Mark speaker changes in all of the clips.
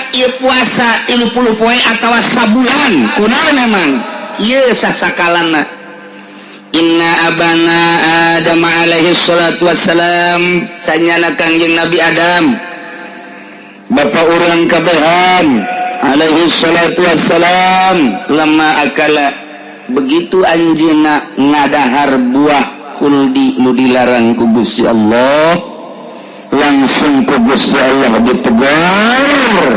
Speaker 1: Mantak ieu puasa 30 poe atawa sabulan, kunaon emang kieu sasakalana? Inna abana Adam alaihi salatu wassalam, sanyana Kangjeng Nabi Adam, bapak urang kabehan, alaihi salatu wassalam, lamma akala, begitu anjeunna ngadahar buah khuldi nu dilarang ku Gusti Allah, langsung ku Gusti Allah ditegur,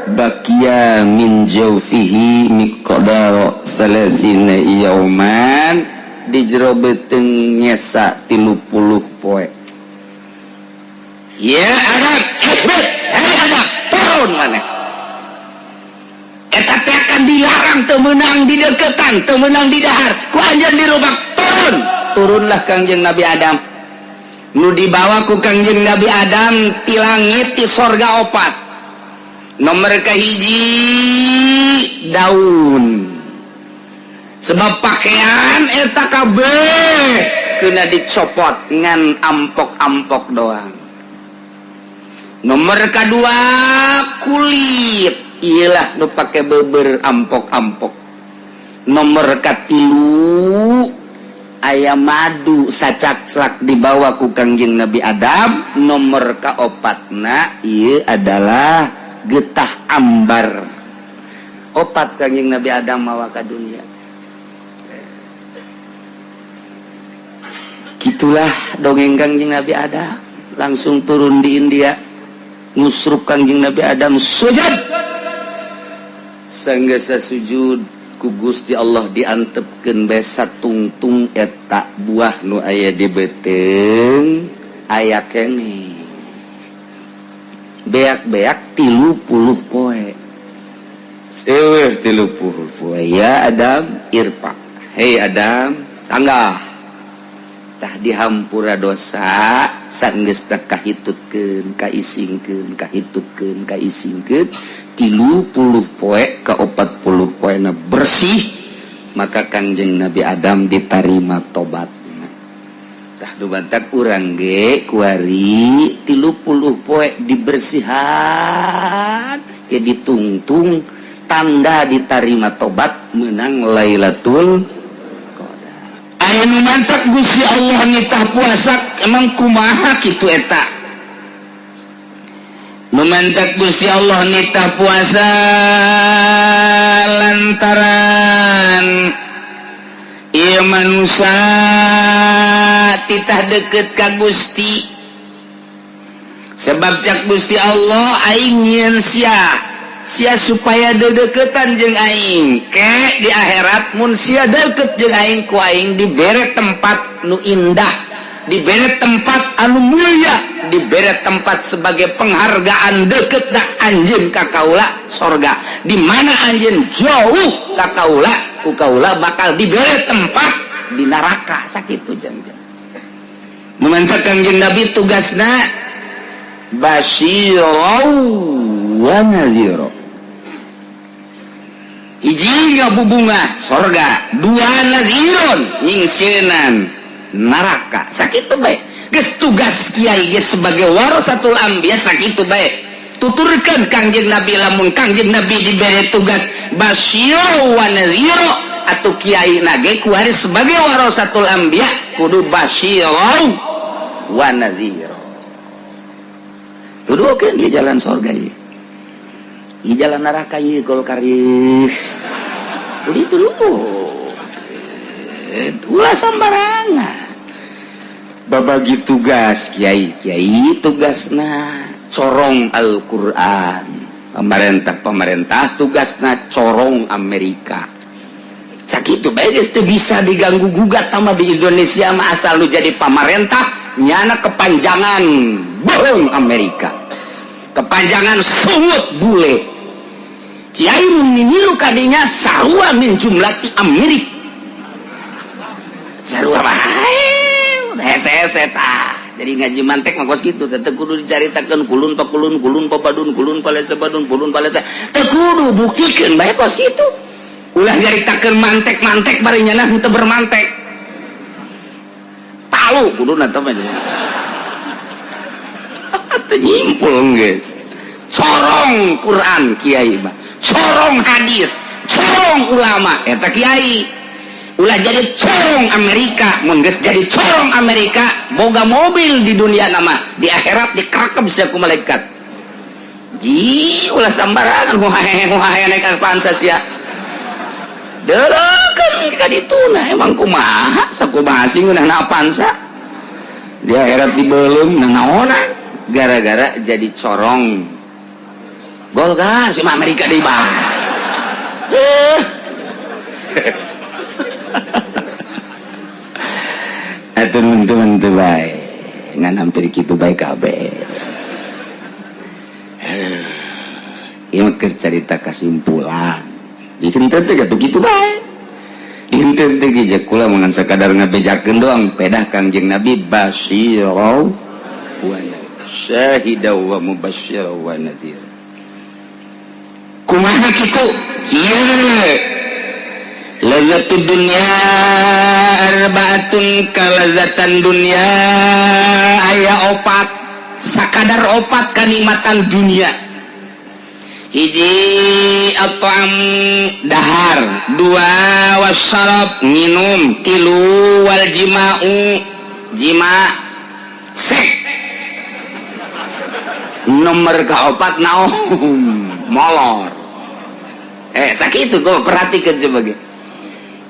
Speaker 1: baqiya min jaufihi miqdar salasina yauman, di jero beuteung nyesa 30 poe. Ya Adam, ihbit, hei Adam, turun maneh. Eta teh akan dilarang, teu meunang dideketan, teu meunang didahar, ku anjeun dirubak, turun. Turunlah Kangjeng Nabi Adam. Nu dibawa ku Kangjeng Nabi Adam ti langit, ti sorga, opat. Nomor kahiji daun, sebab pakaian eta kabeh kena dicopot, ngan ampok-ampok doang. Nomor kedua kulit, iyalah nu pake beber, ampok-ampok. Nomor katilu aya madu sacaksak dibawa ku Kangjeng Nabi Adam. Nomor kaopatna ieu adalah getah ambar. Opat Kangjeng Nabi Adam mawa ka dunia. Gitulah dongeng Kangjeng Nabi Adam. Langsung turun di India, ngusruk Kangjeng Nabi Adam sujud, sanggasa sujud ku Gusti Allah diantepkeun besa tungtung eta buah nu aya di beuteung aya keneh beak-beak 30 poe. Seweh 30 poe, ya Adam irfa, hei Adam, tangga. Tah, dihampura dosa. Sanggeus teh kahitutkeun, kaisingkeun, kahitutkeun, kaisingkeun 30 poe, ke 40 poe bersih, maka Kangjeng Nabi Adam ditarima tobat. Tah, dubantak urang ge kuari 30 poe dibersihan ke ditungtung, tanda ditarima tobat, menang Lailatul Qadar. Aya nu mantak Gusti Allah nitah puasa emang kumaha kitu? Eta nu mantak Gusti Allah nitah puasa lantaran ieu manusia titah deket ka Gusti, sebab cak Gusti Allah, aing nyieun sia sia supaya dedeketan jeung aing ke di akhirat. Mun sia deket jeung aing, ku aing dibere tempat nu indah, dibere tempat anu mulia, dibere tempat sebagai penghargaan deket dak anjeun ka kaula, sorga. Di mana anjeun jauh ka kaula, ku kaula bakal dibere tempat di neraka. Sakitu jangjang. Memantap Kangjeng Nabi tugasna basyirau wa nadhira. Hiji, ngabubunga sorga, dua, nadhiron, nyingsieunan neraka. Sakitu bae geus tugas kiai geus sebagai warasatul anbiya. Sakitu bae tuturkeun Kangjeng Nabi. Lamun Kangjeng Nabi dibere tugas basyiro wa nadhiro, atau kiai nage kuari sebagai warasatul anbiya kudu basyiro wa nadhiro. Kudu oke dia jalan sorga ieu, ieu jalan neraka ieu, Golkar ieu. Udah itu dulu, ulah sembarangan babagi tugas. Kiai kiai tugasna corong Al-Quran, pemerintah pemerintah tugasna corong Amerika. Sakitu bae geus, teu bisa diganggu gugat sama di Indonesia mah. Asal lu jadi pamarentah, nyana kepanjangan bohong Amerika, kepanjangan sungut bule. Kiai mun niru kadinya sarua min jumlati Amerika, sarua bae hese-hese. Tah, jadi ngaji mantek mah kos kitu, teu kudu dicaritakeun kulun pa kulun, kulun pa badun, kulun palesa badun, kulun palesa, teu kudu, buktikeun bae kos kitu. Ulah nyaritakeun mantek-mantek bari nyana henteu bermantek. Palu kudu teh mah teu nyimpul, guys. Corong Quran kiai mah, corong hadis, corong ulama eta kiai. Ulah jadi corong Amerika. Mun geus jadi corong Amerika, boga mobil di dunia nama, di akhirat dikerekep sia ku malaikat. Ji, ulah sambarangan huhahe huhahe naik Avanza sia. Deuleukeun ka dituna, emang kumaha sakumaha sih ngeunahna Avanza. Di akhirat dibeuleum nanaonan gara-gara jadi corong. Golkar si Amerika deui bae. Eh. Atuh teman-teman teu bae. Ngan hampir kitu bae kabeh. Ieu mah keur carita kasimpulan. Di henteu teh atuh kitu bae. Di henteu teh ge kula mun sakadar ngabejakeun doang pedah Kangjeng Nabi basyirau wa syahida wa mubasysyira wa nadhir. Kumaha kitu? Kieu. Lazatud dunya arbaatun, kalazatan dunya aya opat, sakadar opat kanikmatan dunia. Hiji, at-ta'am, dahar, dua, wasyarab, minum, tilu, wal jima'u, jima sek, nomor keopat naum, molor. Sakitu kok perhatikan sebagai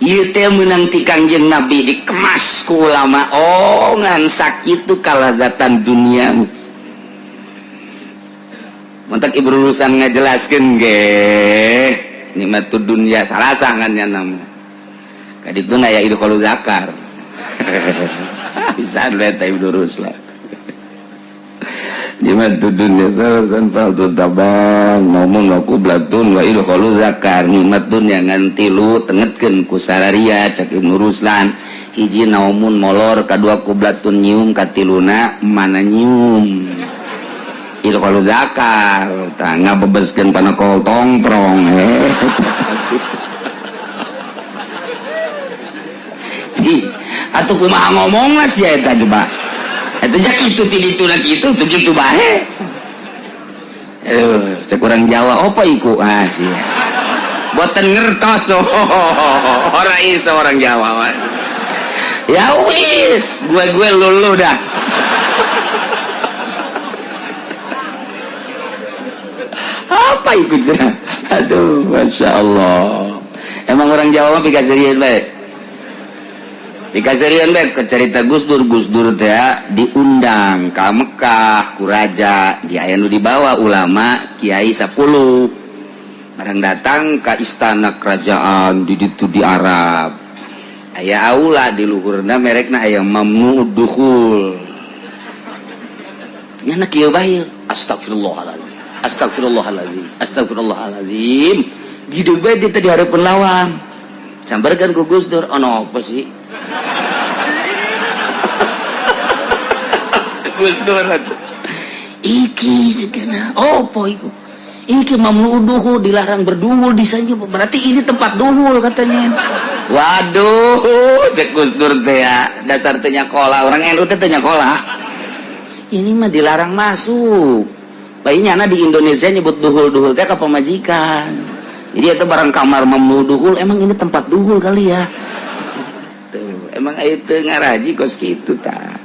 Speaker 1: ieu teh meunang ti Kangjeng Nabi dikemas ku ulama. Oh, ngan sakitu kalazatan dunia. Mantak Ibnu Ruslan ngajelaskeun ge nikmatud dunya salah sangannya nama. Kadituna ya idkhulu zakar. Bisa eta Ibnu Ruslan. Nikmatud dunya salasan faltu taban naumun wa qublatun wa idkhulu zakar. Nikmat dunya ngan tilu, tengetkeun ku sararia cak Ibnu Ruslan. Hiji, naumun, molor, kadua, qublatun, nyium, katiluna mana nyium idkhulu zakar. Tah ngabebeskeun kana kol tongprong. Ci, atuh kumaha ngomong lah sia eta coba. Itu ja kitu ti ditu na kitu tuh kitu bae. Aduh, cek urang Jawa apa iku? Ah sia. Boten ngertos oh, ora iso orang Jawa mah. Ya wis, gue lulu dah. Apa ikut cenah? Aduh, Masya Allah. Emang orang Jawa mah pikaserian bae. Pikaserian bae ke cerita Gus Dur. Gus Dur teh diundang ka Mekah ku raja, di aya nu dibawa ulama kiai 10. Barang datang ka istana kerajaan di ditu di Arab. Aya aula di luhurna merekna aya mamnu dukhul. Nya kieu bae. Astagfirullahaladzim. Astagfirullahaladzim. Astagfirullahaladzim. Gitu bae dia tadi hareupeun lawang. Sambarkeun ku Gus Dur, ono apa sih? Gus Dur atuh. Iki segana opo iku? Iki mamnu duhul, dilarang berduhul di sana. Berarti ini tempat duhul katanya. Waduh, cek Gus Dur teh ya, dasar teu nyakola, orang NU teh teu nyakola. Ini mah dilarang masuk. Bayinya di Indonesia nyebut duhul-duhul teh ka pamajikan. Jadi itu barang kamar mamnu duhul, emang ini tempat duhul kali ya. Tuh, emang itu ngaraji kos kitu tah.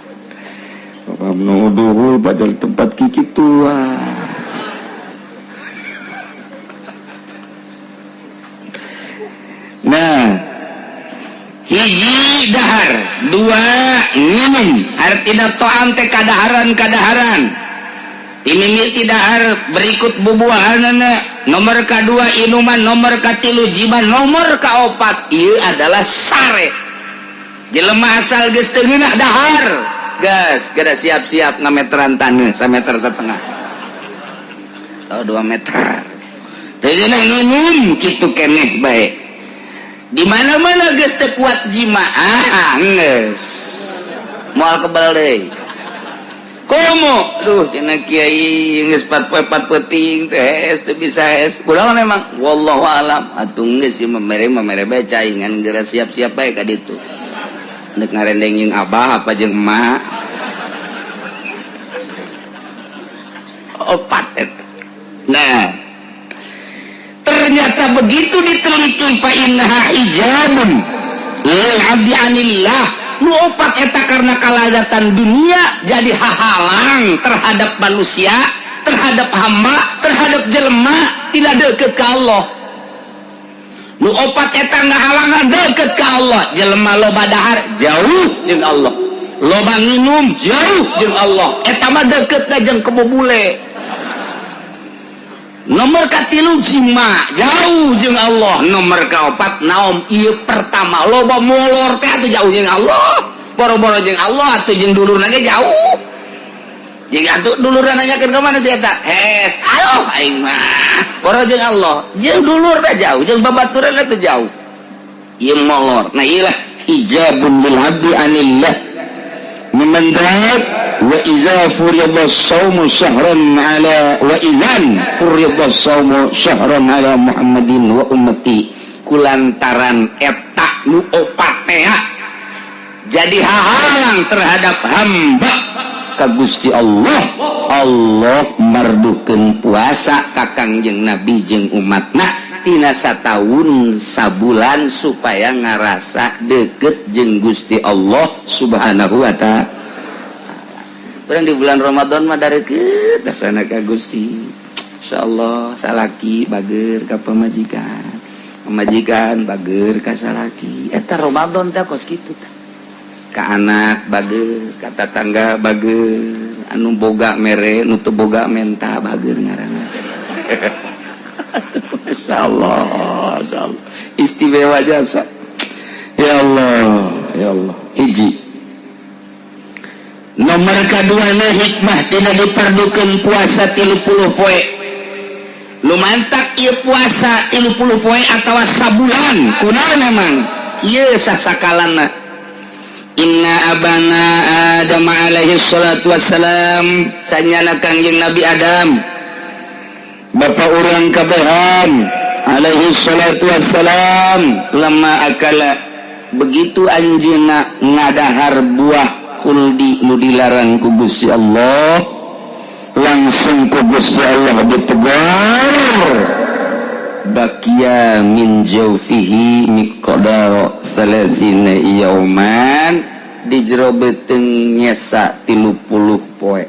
Speaker 1: Mamnu duhul padahal tempat kiki tua. Nah, hiji dahar, dua minum, artinya to'am teh kadaharan-kadaharan. Timimiti dahar berikut bubuahanana, nomor kedua inuman, nomor katilu jiman, nomor kaopat ieu adalah sare. Jelema asal geus teu ngeunah dahar, gas gada siap-siap ngameteran taneuh sameter setengah. Oh, 2 meter. Teu ngeunah nginum kitu keneh bae. Di mana-mana geus teu kuat jima, ah geus. Moal kebal deui. Komo, duh cenah kiai geus 4 poe 4 peuting teh teu bisa es. Kunaon emang? Wallahu alam. Atuh geus ieu mere bae cai ngan geura siap-siap bae ka ditu. Nek ngarendeng jeung abah apa jeung emak. Opat eta. Nah, ternyata begitu diteliti, fa innaha hijabun lil abdi anillah. Nu opat eta karena kalazatan dunia jadi hahalang terhadap manusia, terhadap hamba, terhadap jelema, tidak deket ke Allah. Nu opat eta ngahalangan deket ke Allah. Jelema loba dahar jauh jeung Allah, loba nginum jauh jeung Allah. Eta mah deket jeung kebo bule. Nomor katilu, jima, jauh jeung Allah. Nomor kaopat, naom? Ieu pertama, loba molor teh atuh jauh jeung Allah. Boro-boro jeung Allah atuh, jeung dulurna ge jauh. Jeung atuh dulurna nanyakeun, "Ka mana si eta?" "Hes, aduh, aing mah." Boro jeung Allah, jeung dulurna jauh, jeung babaturan atuh jauh. Ieu molor. Nah, ieu lah hijabun lil abdi anillah. Mimman dzak wa idza furida shaumu syahran ala wa idzan furida shaumu syahran ala Muhammadin wa ummati, kulantaran eta nu opat teh jadi hahalang terhadap hamba ka Gusti Allah, Allah mardukeun puasa ka Kangjeng Nabi jeung umatna tina sataun sabulan supaya ngarasa deket jeung Gusti Allah Subhanahu wa Ta'ala. Urang di bulan Ramadan mah deket sana ka Gusti. Insyaallah salaki bager ka pamajikan, pamajikan bager ka salaki. Eta Ramadan teh kos kitu tah. Ka anak bager, ka tatangga bager, anu boga mere, nu teu boga menta, bager ngaranna. Insyaallah, insyaallah istimewa jasa. Ya Allah, ya Allah. Hiji, nomor kedua, hikmah tidak diperlukan puasa 30 poe. Lumantak ieu puasa 30 poe atau sabulan, kunaon emang ieu sasakalana? Inna abana Adam alaihi salatu wassalam, sanyana Kangjeng Nabi Adam, bapak urang kabehan, alaihi salatu wassalam, lamma akala, begitu anjeunna ngadahar buah khuldi nu dilarang ku Gusti Allah, langsung ku Gusti Allah ditegur. Baqiya min jaufihi miqdar salasina yauman, di jero beuteung nyesa 30 poe.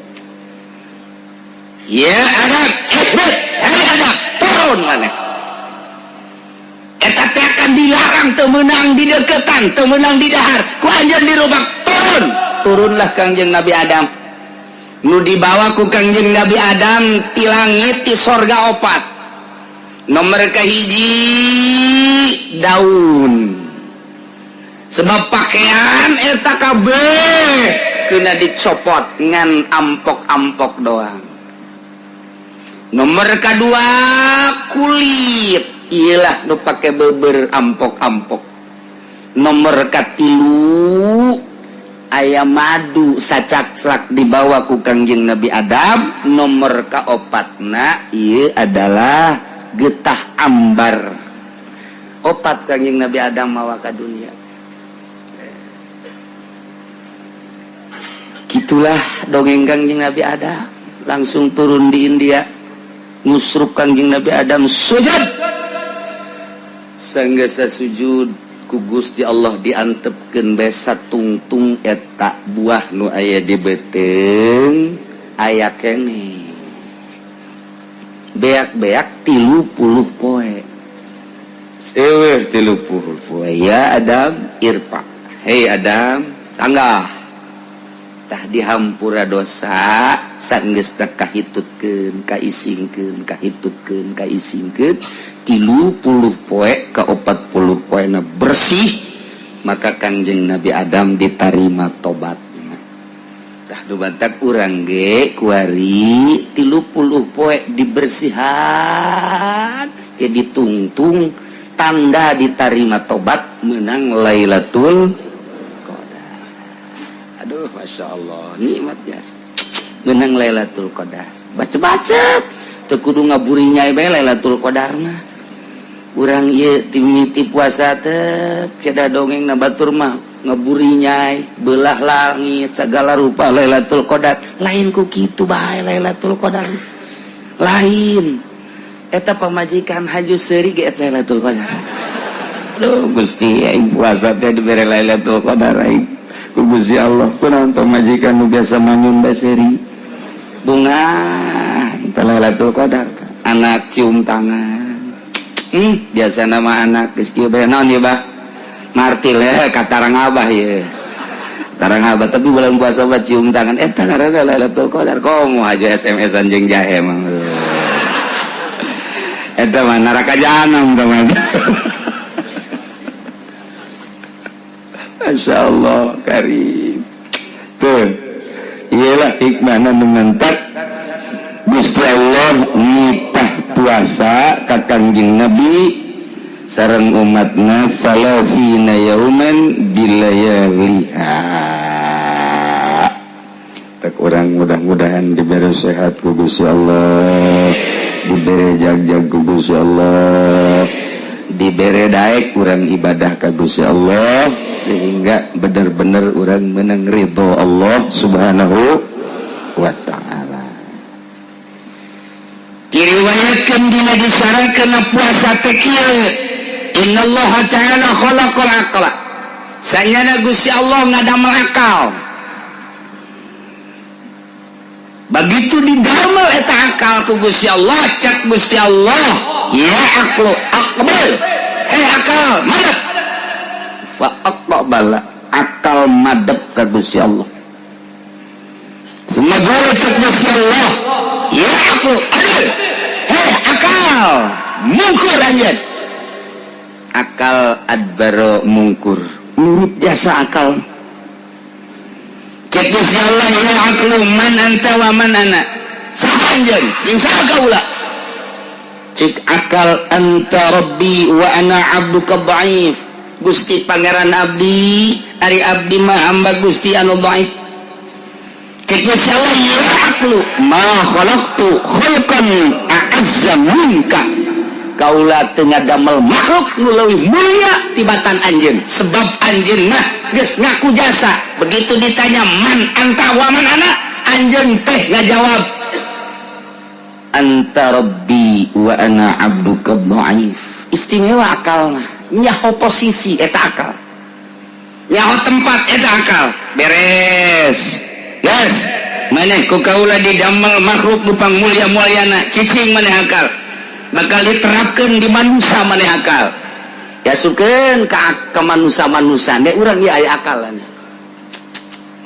Speaker 1: Ya Adam, ihbit, hei Adam, turun. Maneh eta teh akan dilarang, teu meunang dideketan, teu meunang didahar, ku anjeun dirubak. Turun. Turunlah Kangjeng Nabi Adam. Nu dibawa ku Kangjeng Nabi Adam ti langit, ti sorga, opat. Nomor kahiji daun, sebab pakaian eta kabeh kena dicopot, ngan ampok-ampok doang. Nomor kedua kulit, iyalah nu pake beber, ampok-ampok. Nomor katilu aya madu sacakslak dibawa ku Kangjeng Nabi Adam. Nomor kaopatna ieu adalah getah ambar. Opat Kangjeng Nabi Adam mawa ka dunia. Gitulah dongeng Kangjeng Nabi Adam. Langsung turun di India, ngusruk Kangjeng Nabi Adam sujud. Sanggasa sujud, ku Gusti Allah diantepkeun besa tungtung eta buah nu aya di beuteung aya kene beak-beak 30 poe. Eueuh 30 poe. Ya Adam irfa, hei Adam, tangga. Tah, dihampura dosa. Sanggeus teh kahitutkeun, kaisingkeun, kahitutkeun, kaisingkeun 30 poe, ke 40 poe bersih, maka Kangjeng Nabi Adam ditarima tobat. Tah, batak urang ge kuari 30 poe dibersihan ke ditungtung, tanda ditarima tobat, menang Lailatul Qadar. Aduh, masya Allah, nikmat biasa menang Lailatul Qadar. Baca-baca teu kudu ngaburinya bae Lailatul Qadar mah. Urang ieu timiti puasa teh ceda dongeng na batur mah ngeburinyai belah langit segala rupa Lailatul Qadar. Lain ku kitu bae Lailatul Qadar, lain. Eta pamajikan haju seuri ge eta Lailatul Qadar. Duh Gusti, aing puasa teh dibere Lailatul Qadar aing. Ku Gusti Allah, kunaon pamajikan nu biasa manyun bae seuri. Bunga eta Lailatul Qadar. Anak cium tangan. Biasa nama anak geus kieu bae naon ieu bah? Martil ya katarang abah ye. Tarang abah tapi bulan puasa mah cium tangan eta ngaranna Lailatul Qadar. Komo aja SMS-an jeung jahe mah. Eta mah neraka jahanam teman. Masya Allah karim. Tuh, iyalah hikmahna nu mentak Gusti Allah nitah puasa ka Kangjeng Nabi sareng umatna salasina yauman bilayaliha. Tak urang mudah-mudahan diberi sehat ku Gusti Allah, diberi jag-jag ku Gusti Allah, diberi daek urang ibadah ka Gusti Allah sehingga bener-bener urang menang ridho Allah Subhanahu wa ta'ala. Diriwayatkan dina disarakeun puasa teh kieu, innallaha ta'ala khalaqal aqla. Sanyana Gusti Allah ngadamel akal. Begitu didamel eta akal ku Gusti Allah, cak Gusti Allah, ya aqlu aqbal. Eh akal madep. Fa aqbala, akal madep ka Gusti Allah. Semoga cak Gusti Allah, ya aqlu adil. Hei akal, mungkur anjeun. Akal adbaro mungkur, nurut jasa akal. Cek Gusti Allah, ya aqlu man anta wa man ana. Saha anjeun? Jeung saha kaula? Cek akal anta rabbi wa ana abduka dhaif. Gusti pangeran abdi, ari abdi mah hamba Gusti anu dhaif. Cek Gusti Allah, ya aqlu ma khalaqtu khalqan a'azza minka. Kaula teu ngadamel makhluk nu leuwih mulia tibatan anjeun, sebab anjeun mah geus ngaku jasa. Begitu ditanya man anta wa man ana, anjeun teh ngajawab anta rabbi wa ana abduka dhaif. Istimewa akal mah, nyaho posisi eta akal, nyaho tempat eta akal. Beres. Yes, maneh ku kaula didamel makhluk nu pangmulia-muliana, cicing maneh akal. Bakal diterapkan di manusia maneh akal. Yasukeun ka manusia-manusia deh urang ieu aya akal.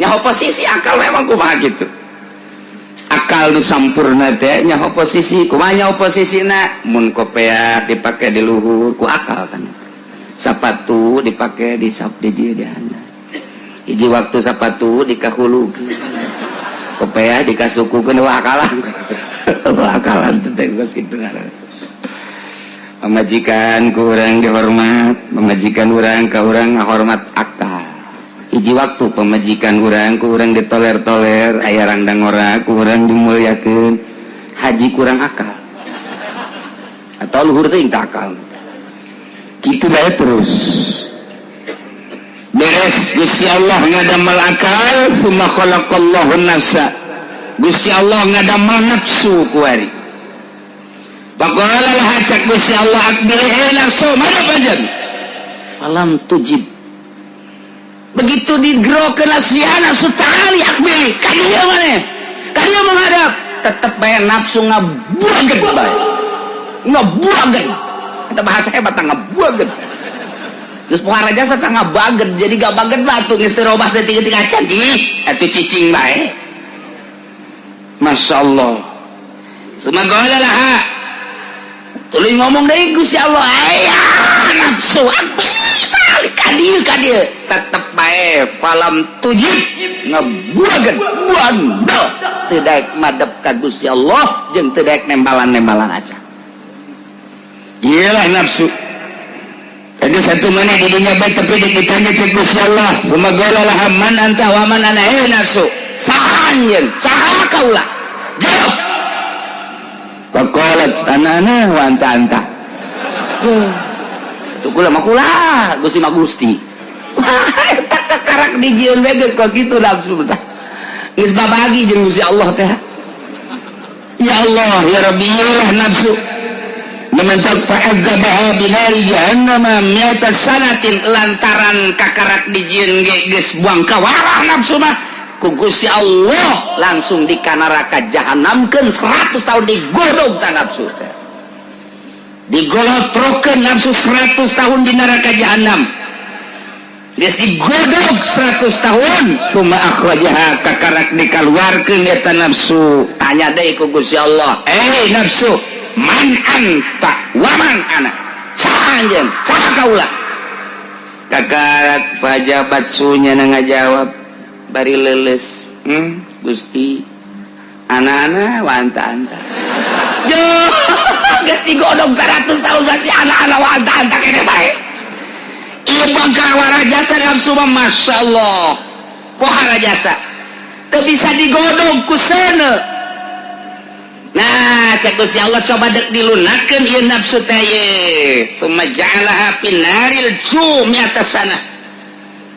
Speaker 1: Nyaho posisi akal memang kumaha kitu. Akal nu sampurna teh nyaho posisi, kumaha nyaho posisina? Mun kopeah dipake di luhur ku akal kan. Sapatu dipake di sap di dieu di handap. Hiji waktu sapatu dikahulukeun. Kopeah dikasukukeun wah akalan. Wah akalan teh geus kitu ngaranna. Pamajikan ku urang dihormat, pamajikan urang ka urang ngahormat akal. Hiji waktu pamajikan urang ku urang ditoler-toler, aya rangdang ora ku urang dimuliakeun, haji kurang akal. Atau luhur teuing teh akal. Kitu bae terus. Beres Gusti Allah ngadamel akal, summa khalaqallahu nafsa. Gusti Allah ngadamel nafsu kuari. Faqala laha cak Gusti Allah aqbil nafsu madep anjeun. Falam tujib. Begitu digerokeun nafsu ya nafsu ta'ali aqbili ka dieu maneh. Ka dieu menghadap, tetep bae nafsu ngabuageun bae. Ngabuageun. Eta bahasa hebat ngabuageun. Geus pohara jasa tah ngabageun, jadi gabageun batu geus teu robah saeutik-eutik acan cing. Atuh cicing bae. Masya Allah. Summa qala laha. Tuluy ngomong deui Gusti Allah, aya nafsu aqbili ka dieu ka dieu. Tetep bae falam tujib ngebuageun buandel teu daek madep ka Gusti Allah jeung teu daek nembalan-nembalan aja. Iyalah nafsu. Tadi satu mana di dunia baik tapi ditanya cek Gusti Allah. Summa qala laha man anta wa man ana, eh nafsu. Saha anjeun? Saha kaula? Jawab. Faqalat ana ana wa anta anta. Tuh. Tuh kula mah kula, Gusti mah Gusti. Wah, eta kakarak dijieun we geus kos kitu nafsu tah. Geus babagi jeung Gusti Allah teh. Ya Allah, ya Rabbi, iyalah nafsu. Mentak fa'adzabaha binari jahannama mi'ata sanatin, lantaran kakarak dijieun ge geus buang kawarah nafsu mah, ku Gusti Allah langsung di neraka jahanamkeun 100 tahun, digodog ta nafsu teh, digolotrokeun nafsu 100 tahun di neraka jahanam. Geus digodog 100 tahun, summa akhrajaha, kakarak dikaluarkeun eta nafsu. Tanya deui ku Gusti Allah, "Eh nafsu, man anta wa man ana? Saha anjeun, saha kaula?" Kakarak fajabat sunya na ngajawab bari leuleus, Gusti, ana ana wa anta anta." Yo, geus digodog 100 tahun masih ana ana wa anta anta kene bae. Ieu bangkawara jasa nafsu mah, Masya Allah, pohara jasa, teu bisa digodog ku seuneu. Nah, cek Gusti Allah, coba dek dilunakeun ieu nafsu teh ye. Summa ja'alaha finaril jumi atas sana.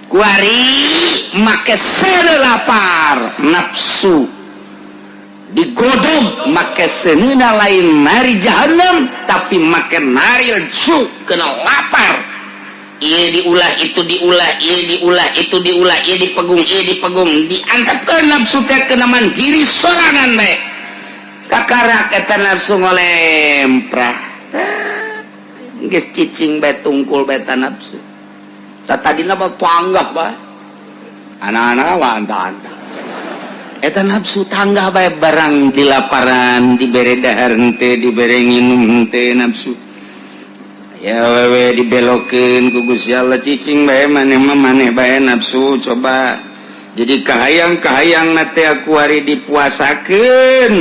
Speaker 1: Kuari make seuneu lapar nafsu digodog make seuneu, lain nari jahanam tapi make naril ju, kena lapar. Ieu diulah, itu diulah, ieu diulah, itu diulah, ieu dipegung, ieu dipegung, diantepkeun nafsu teh kena mandiri sorangan bae. Kakarak eta nafsu ngolemprah, geus cicing bae, tungkul bae eta nafsu. Tah, tadina mah tanggah bae, ana-ana wa anta-anta. Eta nafsu tanggah bae, barang dilaparan, dibere dahar henteu, dibere nginum henteu. Nafsu ya wewe dibelokeun ku Gusti Allah, cicing bae maneh mah, maneh bae nafsu. Coba jadi kahayang, kahayang na teh kuari dipuasakeun,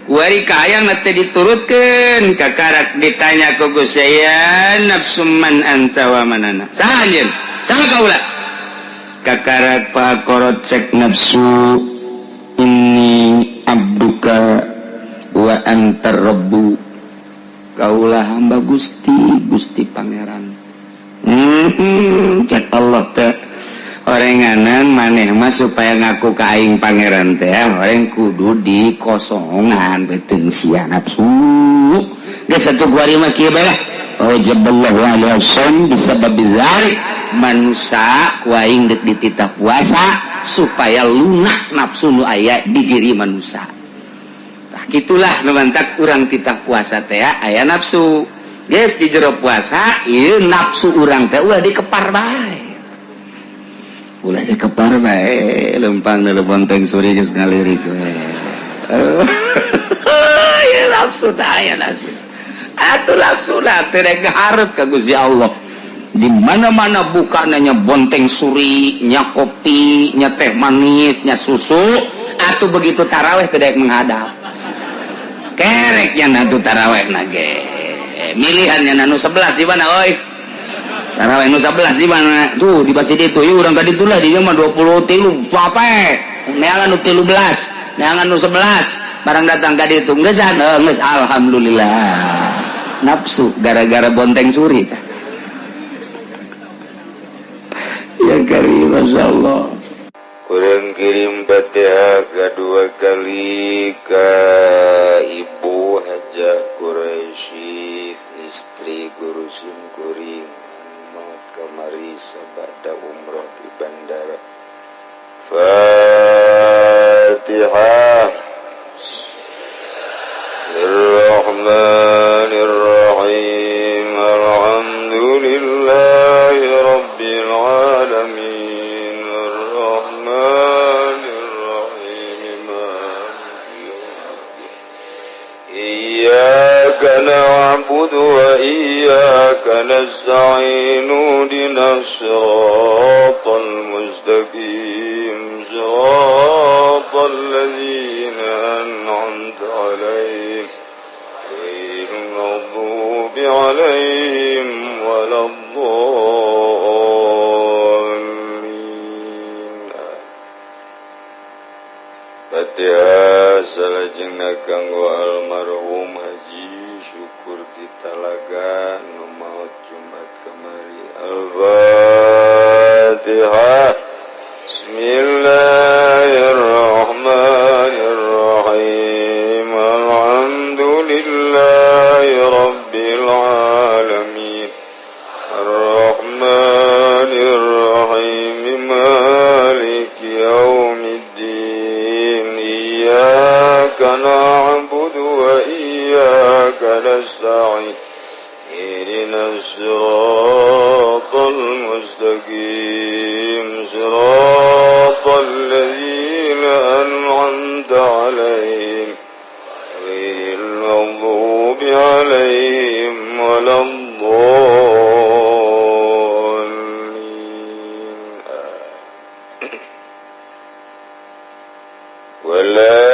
Speaker 1: kuari kahayang na teh diturutkeun. Kakarak ditanya ku Gusti, "Ya nafsu, man anta wa man ana? Saha anjeun, saha kaula?" Kakarak faqalat, cek nafsu, "Inni abduka wa anta rabbu, kaulah hamba Gusti, Gusti Pangeran." Cek Allah teh, orenganan maneh mah supaya ngaku ka aing pangeran teh orang kudu dikosongan beuteung sia nafsu. Geus satu kuari mah kieu bae lah. Wajaballahu alaihi shaum bisabab dzalik, manusia ku aing dek dititah puasa supaya lunak nafsu nu aya di diri manusia. Tah, gitulah nu mantak urang titah puasa teh. Aya nafsu geus di jero puasa ieu, nafsu urang teh ulah dikepar bae, ulah dikepar bae. Lempang nelpon teng suri geus ngalirik we. Ya nafsu teh, aya nafsu atuh, nafsu lah teh rek hareup ka Gusti Allah. Di mana-mana buka nanya bonteng suri nya, kopi nya, teh manis nya, susu atuh. Begitu taraweh teh menghadap kereknya nanti taraweh nage milihannya nanu 11 di mana oi, taraweh nu 11 di mana tuh? Di masjid itu yuk, urang ka ditu lah. Di mah 23 capek neangan nu 13, neangan nu 11. Barang datang ka ditu, geus geus, alhamdulillah. Nafsu gara-gara bonteng suri tah. Ya karim, Masya Allah.
Speaker 2: Kurang kirim Fatihah kedua kali ke Ibu Hajah Quraisy, istri guru simkuring, maut kamari sabada umroh di bandara. Fatihah. Bismillahirrahmanirrahim. Alhamdulillahi rabbil alamin. Arrahmanirrahim. Maliki yaumiddin. Iyyaka na'budu wa iyyaka nasta'in. Ihdinas siratal mustaqim. Siratal ladzina an'amta 'alaihim ghairil maghdubi 'alaihim waladdallin. Fatihah salajengna kanggo almarhum Haji Syukur di Talaga nu maot Jumat kamari. Al-Fatihah. Bismillahirrahmanirrahim. Alhamdulillahi rabbil وإياك نستعين اهدنا الصراط المستقيم صراط الذين أنعمت عليهم غير المغضوب عليهم ولا الضالين. ولا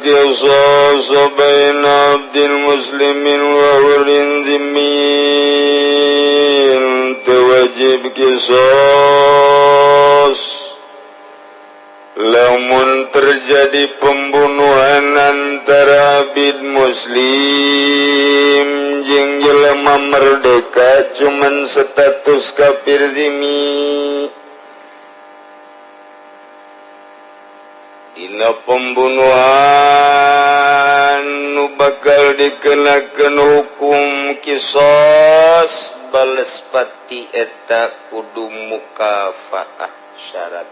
Speaker 2: قصاص بين عبد مسلم وحر ذمي توجب qisas lamun terjadi pembunuhan antara abid muslim jeung jelema merdeka cuman status kafir zimmi. Dina pembunuhan nu bakal dikenakeun hukum qisas bales pati eta kudu mukafaah syarat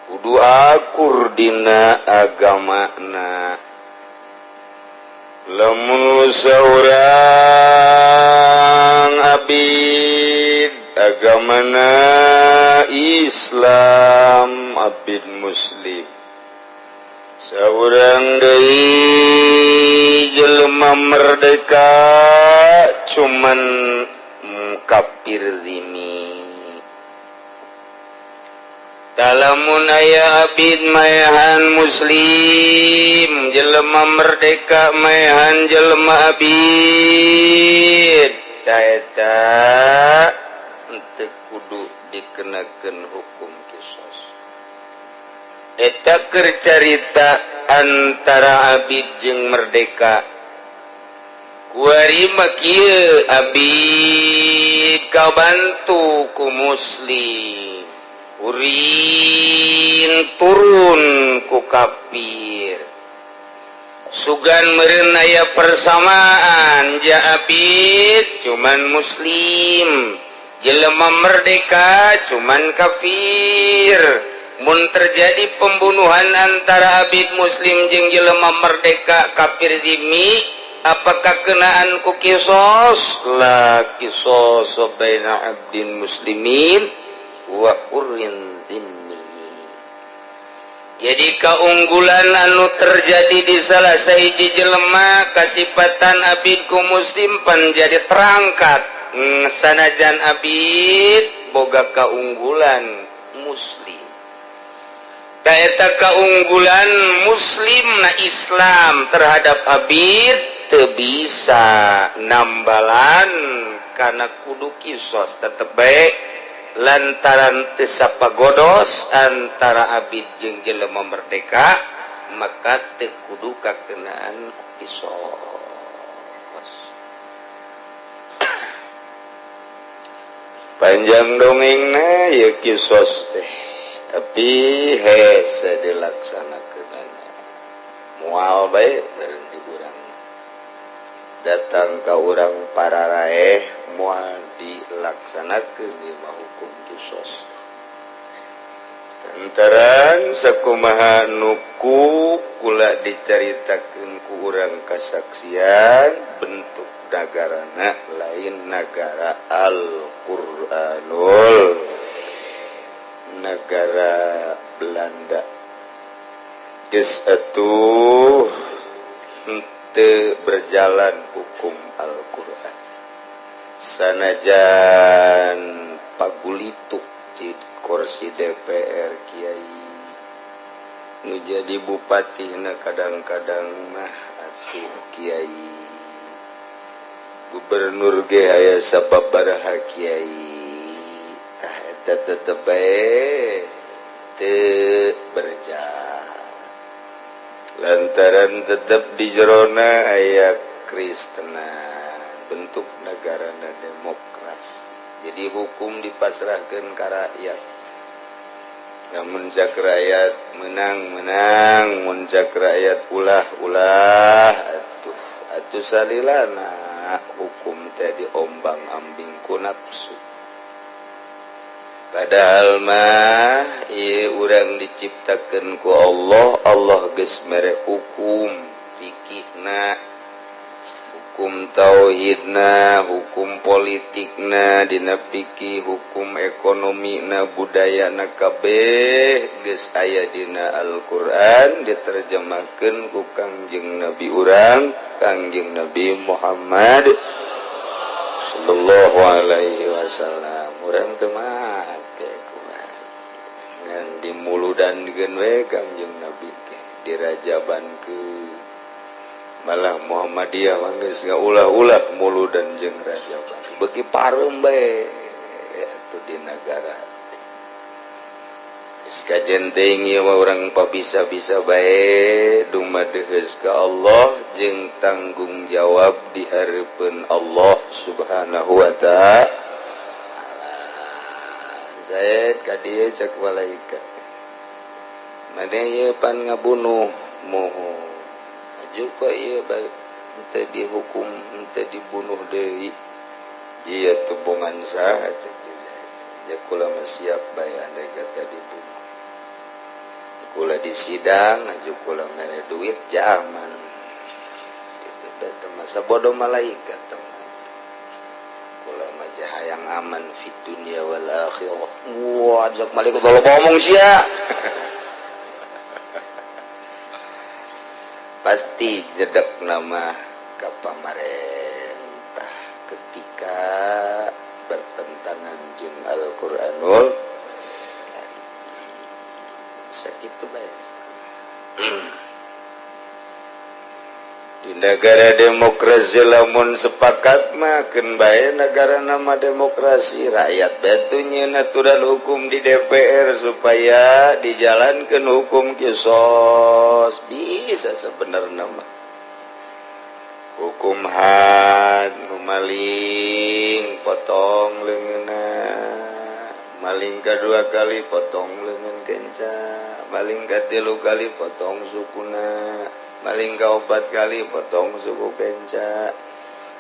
Speaker 2: kudu akur dina agamana. Lamun saurang abid agamana Islam abid muslim, saurang deui jelema merdeka cuman kafir zimmi. Talamun aya abid maehan muslim jelema merdeka maehan jelema abid ta eta henteu kudu dikenakeun hukum qisas. Eta keur carita antara abid jeung merdeka. Kuari mah kieu abid kabantu ku muslim, urin turun ku kafir. Sugan meureun aya persamaan ja abid cuman muslim, jelema merdeka cuman kafir. Mun terjadi pembunuhan antara abid muslim jeung jelema merdeka kafir zimmi, apakah kenaan ku kisos? La kisos baina abdin muslimin wa hurrin zimmi. Jadi keunggulan anu terjadi di salah sahiji jelema kasipatan abid ku muslim pan jadi terangkat. Sanajan abid boga keunggulan muslim, taeta keunggulan muslim na Islam terhadap abid teu bisa nambalan karena kudu kisos tetep bae lantaran teu sapagodos antara abid jeung jelema merdeka maka teu kudu kakenaan ku kisos. Panjang dongengna ieu kisos teh, tapi hese dilaksanakeunana moal bae berhenti urang datang ka urang para raeh moal dilaksanakeun ieu mah hukum kisos. Lantaran sakumaha nuku kula dicaritakeun ku urang kasaksian bentuk nagarana lain nagara Al-Qur'anul, negara Belanda. Geus atuh henteu berjalan hukum Al-Qur'an. Sanajan pagulituk di kursi DPR kiai nu jadi bupati na kadang-kadang mah atuh kiai, gubernur ge aya sababaraha kiai. Tah eta tetep bae teu berjalan lantaran tetep di jerona aya Kristenan, bentuk negarana demokrasi. Jadi hukum dipasrahkeun ka rakyat. Namun cak rakyat menang-menang, mun cak rakyat ulah-ulah atuh atuh salilana hukum teh diombang-ambing ku nafsu. Padahal mah ieu urang diciptakeun ku Allah, Allah geus mere hukum fikihna, hukum tauhidna, hukum politikna, dina fikih, hukum ekonomina, budayana, kabeh geus aya dina Al-Qur'an, diterjemahkeun ku Kangjeng Nabi urang, Kangjeng Nabi Muhammad sallallahu alaihi wasallam. Urang teu make kumaha, ngan dimuludan we Kangjeng Nabi ge, dirajabankeun. Malah Muhammadiyah mah geus ngaulah-ulah muludan jeung rajaban, beuki pareum bae atuh di nagara. Geus kajen teuing ieu mah, urang pabisa-bisa bae dumadeheus ka Allah jeung tanggung jawab di hareupeun Allah Subhanahu wa Ta'ala. Zaid, ka dieu, cek malaikat, "Maneh ieu pan ngabunuh?" "Moho." "Juga ieu bae henteu dihukum, henteu dibunuh deui, jia tebongan saha?" Cek Zaid. "Ya kula mah siap bae andai kata dibunuh. Kula disidang aju kula mere duit jaman." Itu masa bodoh malaikat teman. "Kula mah hayang aman fid dunya wal akhirah." Wah, cek malaikat, "Kalau ngomong sia." Pasti jedek nama ke pamarentah ketika bertentangan jeung Al-Qur'anul Karim. Sakitu bae. Di negara demokrasi lamun sepakat mah keun bae, negara nama demokrasi, rakyat batu nyieun aturan hukum di DPR supaya dijalankan hukum kisos. Bisa sebenarnya mah hukum had, nu maling potong leungeunna, maling kedua kali potong leungeun kenca, maling katilu kali potong sukuna, maling kaopat kali potong suku kenca,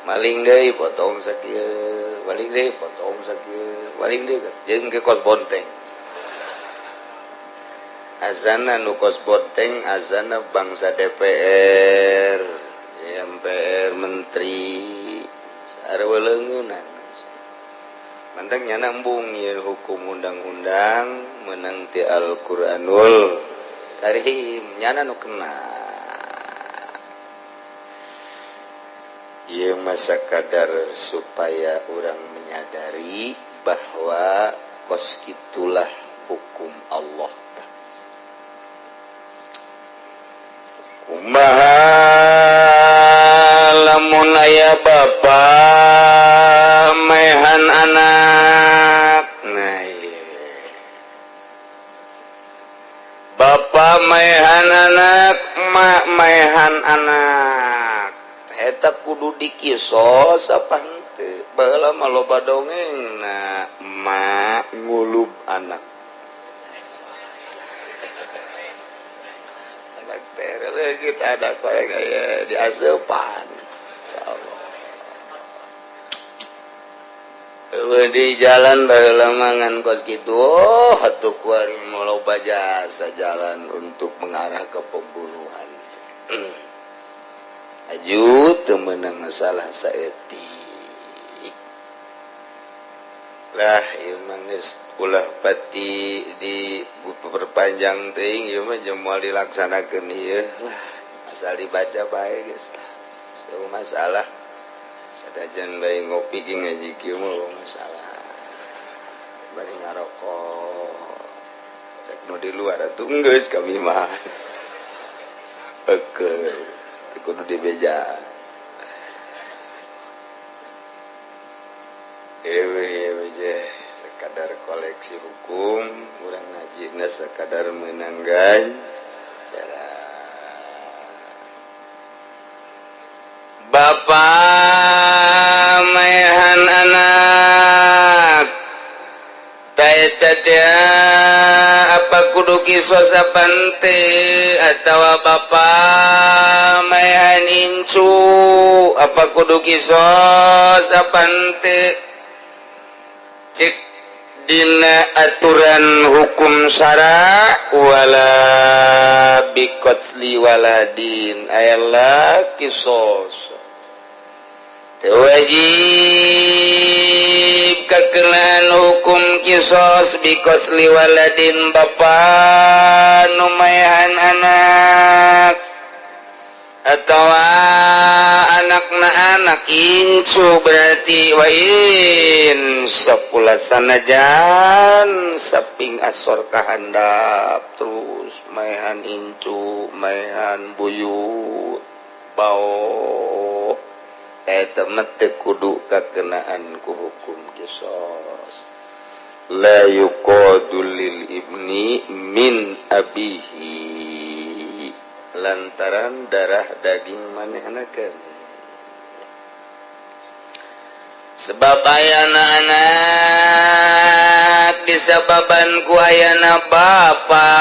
Speaker 2: maling deui potong sakieu, maling deui potong sakieu, maling deui jeung ke kos bonteng. Azana nu kos bonteng, azana bangsa DPR, MPR, menteri sarua leungeunan. Mantang nyana embung ieu hukum undang-undang meunang ti Al-Qur'anul Karim, nyana nu kena. Ieu masa kadar supaya orang menyadari bahwa kos kitulah hukum Allah. Kumaha lamun aya bapa mehan anak? Nah, ieu. Bapa mehan anak, mak mehan anak, eta kudu dikisos apa henteu? Baheula mah loba dongeng na emak ngulub anak, anak teh leungit, anak kaya diaseupan. Ya Allah. Eueuh di jalan baheula mah ngan kos kitu. Oh, atuh kuari loba jasa jalan untuk mengarah ke pembunuhan. Aju teu meunang masalah saeutik lah ieu mah, geus ulah pati diperpanjang teuing, ieu mah jeung moal dilaksanakeun ieu lah, asal dibaca bae geus lah. Teu masalah, sadajan bae ngopi ge ngaji kieu mah masalah, bari ngarokok. Cek nu di luar atuh geus, kami mah oke kudu dibeja. Ewe ewe je sekadar koleksi hukum, urang ngajina sekadar menanggan cara. Bapa mehan anak taeta teh apa kudu kisos apa henteu? Atawa bapa maehan incu, apa kudu kisos apa henteu? Cek Dina aturan hukum syara wala biqatli waladin aya la kisos teu wajib kakenaan hukum kisos biqatli waladin bapa nu maehan anak atau anakna anak incu berarti wain sepula sanajan saping asor kahandap terus maehan incu maehan buyut bau eta mah teu kudu kakenaan ku hukum kisos la yuqadu lil ibni min abihi lantaran darah daging manehna kan sebab ayana anak disababan ku ayana bapa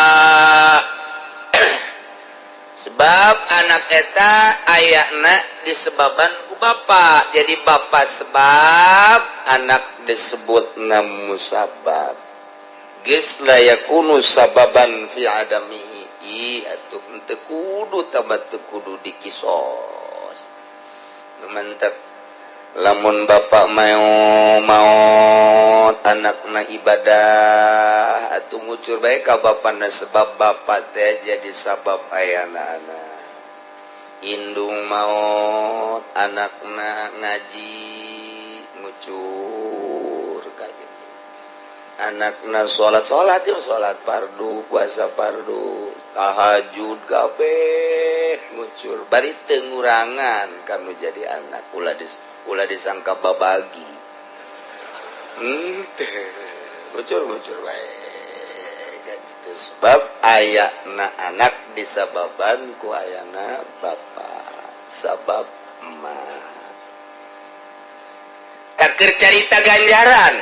Speaker 2: sebab anak eta ayana disebaban ku bapa jadi bapa sebab anak disebut musabab geus la yakunu sababan fi adamihi atuh teu kudu tambah teu kudu dikisos mantap lamun bapak mau maot anakna ibadah atuh ngucur bae ka bapana sebab bapak teh jadi sabab ayana anak indung maot anakna ngaji ngucur ka anakna salat salat ya salat fardu puasa fardu tahajud kabeh ngucur bari teu ngurangan kanu jadi anak ulah disangka babagi teu ngucur-ngucur bae gitu sebab ayana anak disababan ku ayana bapa sabab emak keur carita ganjaran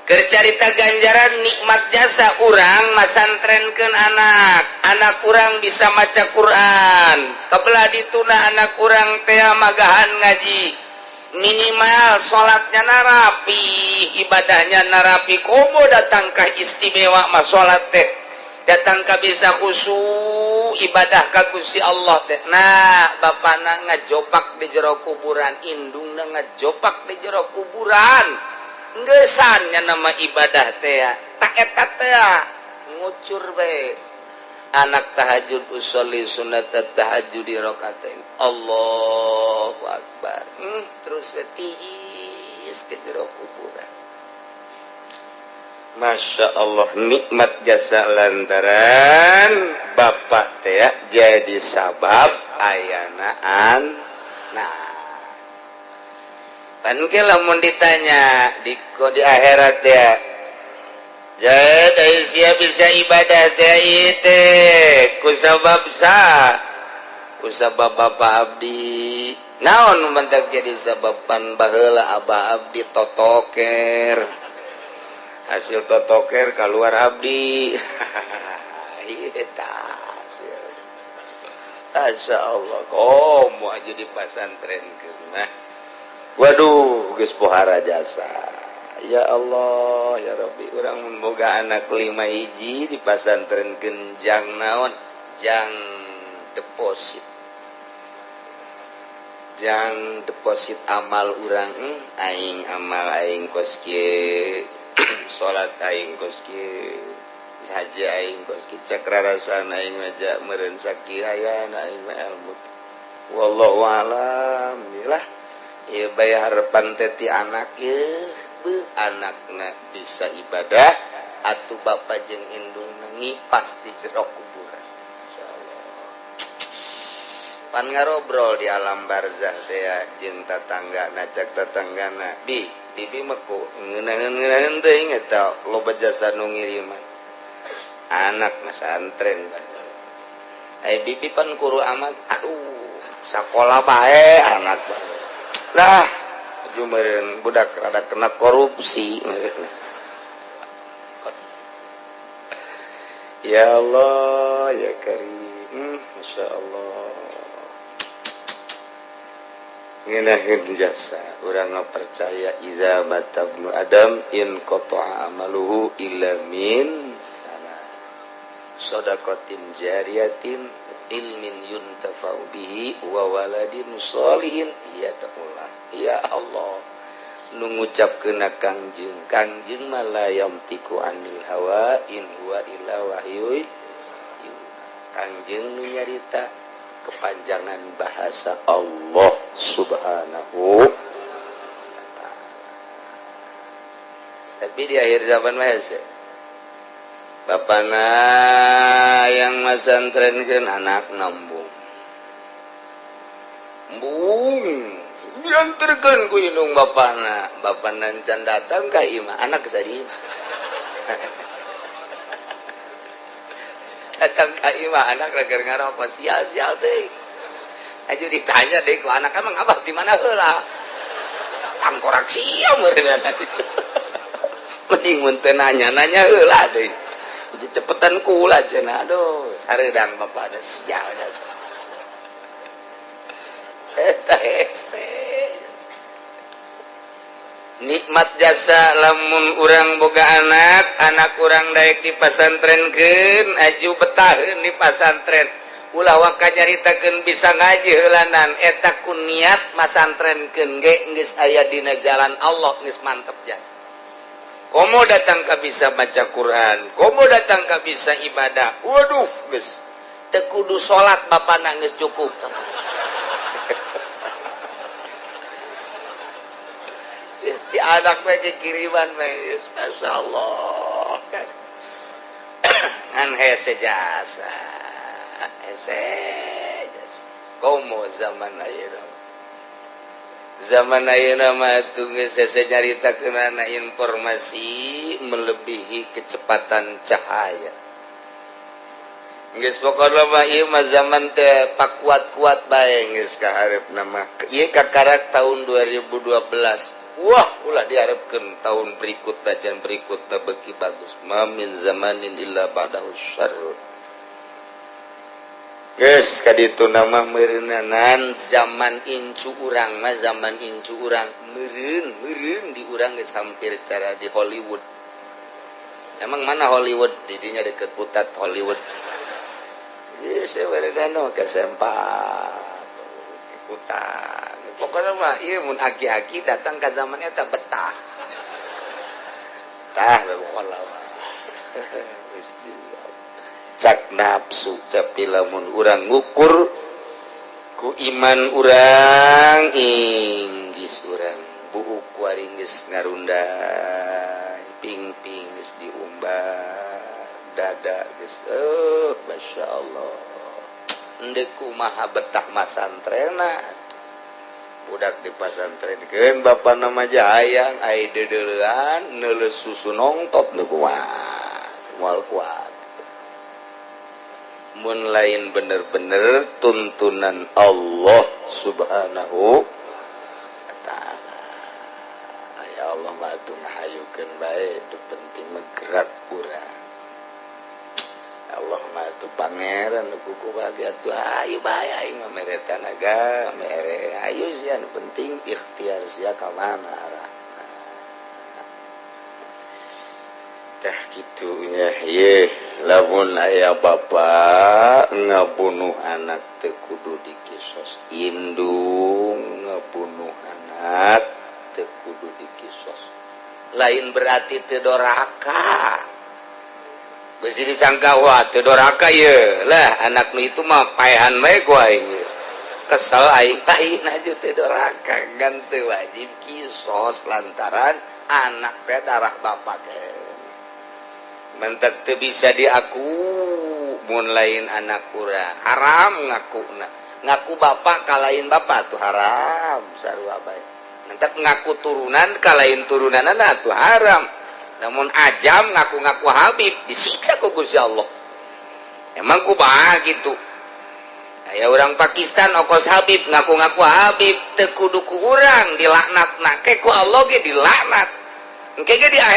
Speaker 2: keur carita ganjaran nikmat jasa urang masantrenkeun anak anak urang bisa maca Quran kebelah dituna anak urang teh magahan ngaji minimal salatnya narapi ibadahnya narapi komo datangkah istimewa mah salat teh datangkah bisa khusyuk ibadah ka Gusti Allah teh nah bapana ngajopak di jero kuburan indungna ngajopak di jero kuburan gesannya nama ibadah teh tak eta teh ngucur bae anak tahajud usolli sunat tahajud di rakatain Allahu akbar terus tiis ke jero kuburan Masya Allah nikmat jasa lantaran bapak teh jadi sabab ayanaan nah pan ke lamun ditanya di akhirat ya jadi sia bisa ibadah teh teh ku sabab sa ku sabab bapak abdi naon mentak jadi sababan baheula abah abdi totoker hasil totoker keluar abdi eta Masya Allah komo aja di pasantren mah waduh geus pohara jasa ya Allah ya Rabbi urang mun boga anak 5 hiji di pasantrenkeun jang naon jang deposit amal urang aing amal aing kos kieu salat aing kos kieu saja aing kos kieu cek rarasana aing aja meureun sakieu ayana aing mah ilmu wallahu alam lah ieu bae harapan teh ti anak ye beuh anakna bisa ibadah atuh bapa jeung indungna ngipas di jero kuburan insyaallah pan ngarobrol di alam barzah teh jeung tatanggana cek tatanggana bi bibi mah ku ngeunaheun-ngeunaheun teuing eta loba jasa nu ngiriman anak masantren ai bibi pan kuru amat aduh sakola bae anak lah meureun budak rada kena korupsi ya Allah ya Karim Masya Allah. Ngenahin jasa urang percaya, iza mata ibnu adam inqata'a amaluhu illa min salah, shadaqatin jariyatin, ilmin yuntafa'u bihi, wa waladin sholihin yad'ullah. Ya Allah, nu ngucapkeun Kangjeng. Kangjeng mah la yantiqu anil hawa, in huwa illa wahyu. Kangjeng nu nyarita kepanjangan bahasa Allah Subhanahu wa Ta'ala. Tapi di akhir zaman mah hese. Bapana yang masantrenkeun anak nambung. Embung diantarkeun ku indung bapana. Bapana can datang ka imah, anak geus di imah. Datang ka imah, anak lagi ngarokok, sial-sial teh. Aja ditanya deh ku anak, emang abah di mana heula? Tangkorak sia meureun. Mending mun teu nanya-nanya heula deui. Cepetan kula cenah, aduh sareudang bapana, sial jasa. Eta hese. Nikmat jasa lamun urang boga anak, anak urang daek dipasantrenkeun, aju betaheun di pasantren. Ulah waka nyaritakeun bisa ngaji heulanan, eta ku niat masantrenkeun ge geus aya dina jalan Allah, geus mantep jasa. Komo datang ka bisa baca Quran, komo datang ka bisa ibadah. Waduh, geus teu kudu salat bapana geus cukup. Geus di anak we kiriman we, masyaallah. Ngan hese jasa. Hese jasa. Komo zaman ayeuna. Zaman ayeuna mah atuh geus hese nyaritakeunana informasi melebihi kecepatan cahaya. Geus pokona mah ieu mah zaman teh pakuat-kuat bae geus ka hareupna mah. Ieu kakarak tahun 2012. Wah, ulah diharapkeun tahun berikut bacaan berikut beuki bagus. Ma min zamanin illa ba'dahu syarr. Geus kaditu nama meureunanan zaman incu urang mah, zaman incu urang meureun meureun di urang geus hampir cara di Hollywood. Emang mana Hollywood? Didinya deket Putat Hollywood. Geus meureunana ka sempak Putat. Pokoknya mah ieu mun aki-aki datang ka zaman eta betah. Tah pokokna mah. Gusti. Cak nafsu tapi lamun urang ngukur ku iman urang, inggis urang buuk kuari geus ngarunday, pingping geus diumbar, dada geus masyaallah. Endek kumaha betah masantrena. Budak di pasantrenkeun bapana mah hayang ai deudeulean neuleus susu nongtop nu kuat, moal kuat. Mun lain bener-bener tuntunan Allah Subhanahu wa Ta'ala. Ya Allah mah atuh ngahayukeun bae, nu penting mah gerak urang. Allah mah atuh pangeran nu kuku bagi atuh ayo bae aing mah mere tanaga, mere ayo sia, nu penting ikhtiar sia ka mana arahna. Tah kitu nya ye lamun aya bapa ngabunuh anak teu kudu dikisos, indung ngabunuh anak teu kudu dikisos. Lain berarti teu doraka. Besi disangka wah teu doraka ye lah anak nu itu mah paehan bae ku aing. Kesel aing lain aja teu doraka ngan teu wajib kisos lantaran anak teh darah bapak ge. Mentek teu bisa diaku mun lain anak urang haram ngakuna. Ngaku bapak kalain bapak tuh haram sarua bae. Mentek ngaku turunan kalain turunanana tuh haram. Namun ajam ngaku-ngaku Habib disiksa ku Gusti Allah. Emang kumaha gitu. Aya orang Pakistan okos Habib ngaku-ngaku Habib teu kudu ku urang dilaknat, ke ku Allah ge dilaknat. Engke ge di akhirat.